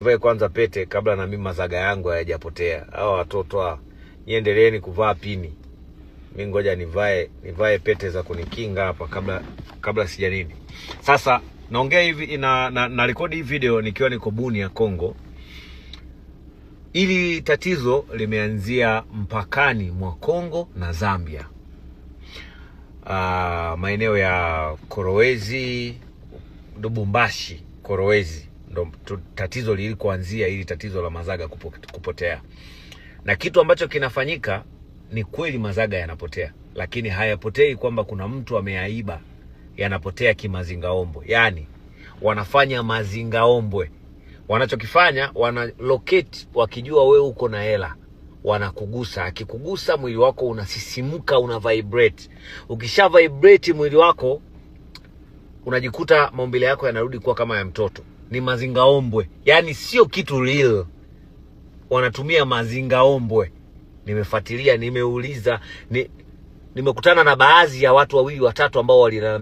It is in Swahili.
Nivae kwanza pete kabla na mimi mazaga yangu hayajapotea. Hawa watoto hawa, niendeleeni kuvaa pini. Mi ngoja nivae pete za kunikinga hapa kabla sija nini. Sasa naongea hivi na rekodi hii video nikiwa niko Bunia Kongo. Ili tatizo limeanzia mpakani mwa Kongo na Zambia. Maeneo ya Korowezi, Lubumbashi, Korowezi ndo tatizo lilikoanzia, ili tatizo la mazaga kupotea. Na kitu ambacho kinafanyika ni kweli mazaga yanapotea, lakini hayapotei kwamba kuna mtu ameaiba, yanapotea kimazingaombwe. Yaani wanafanya mazingaombwe. Wanachokifanya wana locate, wakijua wewe uko na hela wanakugusa. Akikugusa mwili wako unasisimka, una vibrate. Ukisha vibrate mwili wako unajikuta maumbile yako yanarudi kuwa kama ya mtoto. Ni mazingaombwe, yaani sio kitu real, wanatumia mazingaombwe. Nimefuatilia, nimeuliza, nimekutana na baadhi ya watu wawili watatu ambao walilalamika.